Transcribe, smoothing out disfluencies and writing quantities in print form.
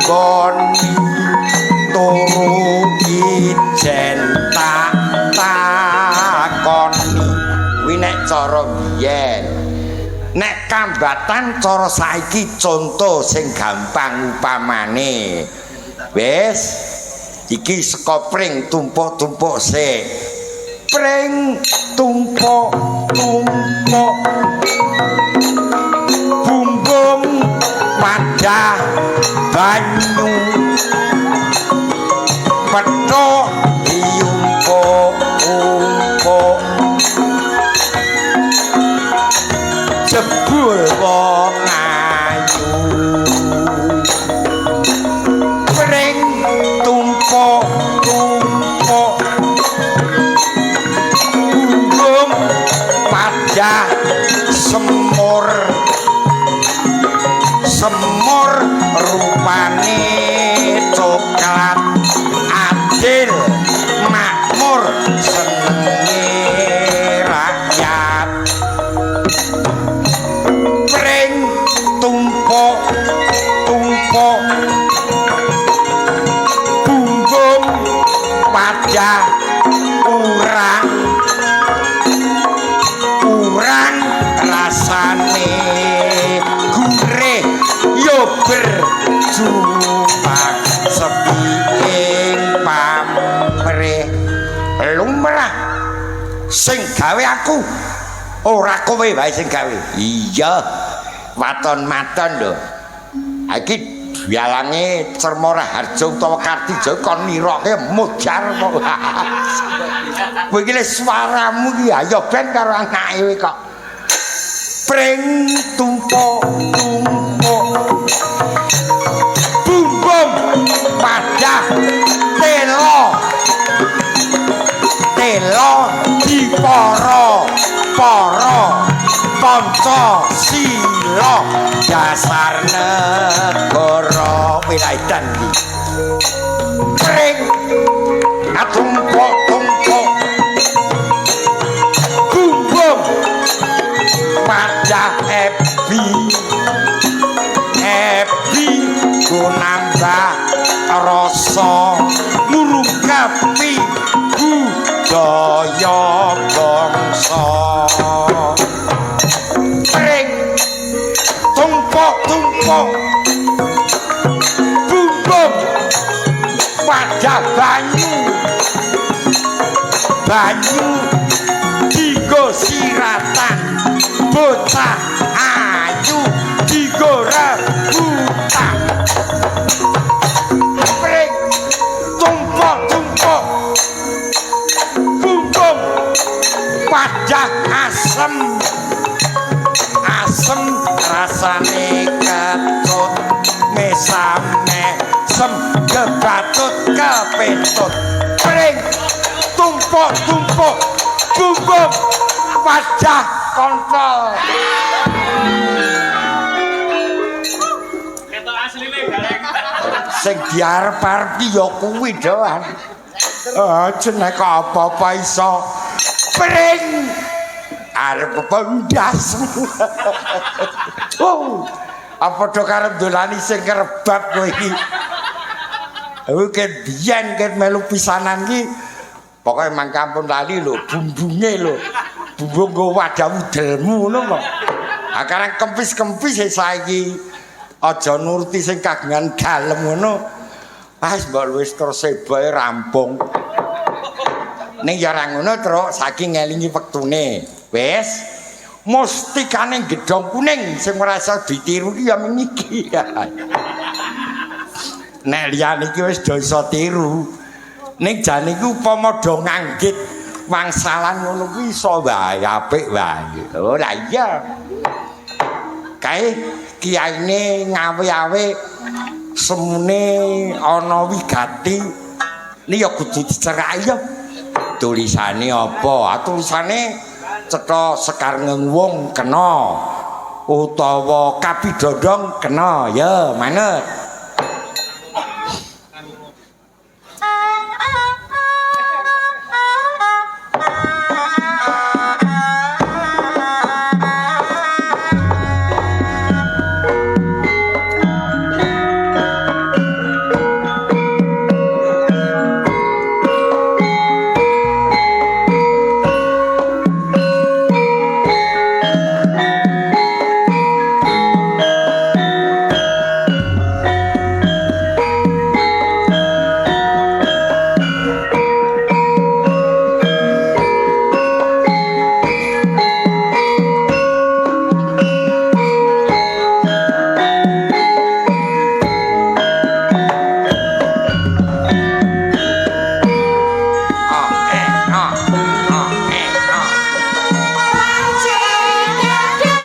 tanggoni turu ijen tak takoni. Kuwi nek cara biyen. Nek kambatan cara saiki conto sing gampang upamane. Wis iki saka pring tumpuk-tumpuk sik. Pring tumpuk-tumpuk bumbung wadah banyu petuk diumpuk-umpuk jebul wong ayu. Pring tumpuk-tumpuk bumbung wadah semur semur rupane coklat adil makmur senenge rakyat. Pring tumpuk tumpuk bumbung wadah urang urang rasane gurih yo berjuang sepi ing pamrih. Lumrah sing gawe aku ora kowe wae sing gawe. Iya waton-maton lho iki bialange Cermo Raharjo utawa Kartijo kon niroke mojar kok. Kowe iki suaramu iki ayo ben karo anake kok. Pring tumpuk tumpuk bumbung wadah telo telo dipara para panca sila dasar negara wilaidan iki. Pring atumpuk-tumpuk bumbung wadah ebi ebi go nambah rasa ngurungkapi budaya bangsa. Pring tumpuk-tumpuk bumbung wadah banyu banyu digo siratan bocah ayu digo rebutan. Pring tumpuk-tumpuk bumbung wadah asem asem rasane kecut mesame sem kebatut kepetut. Pring tumpuk-tumpuk bumbung wadah kontol. Ketok asline gareng. Sing diarep-arep ki ya kuwi doan. Aja nek apa-apa iso. Pring arep apa ndas. Oh, apa do karep dolani sing kerebab kowe iki. Aku ket biyen ket melu pisanan ki pokoke mang kampun lali lho bumbunge lho. Bumbung nggo wadah udelmu ngono kok. Ha karang kempis-kempis saiki aja nuruti sing kagungan dalem ngono. Ah mbok wis terus bae rampung. Ning ya ora ngono, Truk, saiki ngelingi wektune. Wis mustikane gedhong kuning sing ora iso ditiru ki ya mung iki. Nek liyane iki wis do iso tiru. Ning jane iki upama do nganggit wangsalan ngono kuwi iso wae apik wae. Oh lah iya. Kae kiyaine ngawe-awe semune ana wigati ni ya kudu diceraki ya. Tulisane apa? Tulisane cetha sekar ngewung kena utawa kapidondong kena ya manut.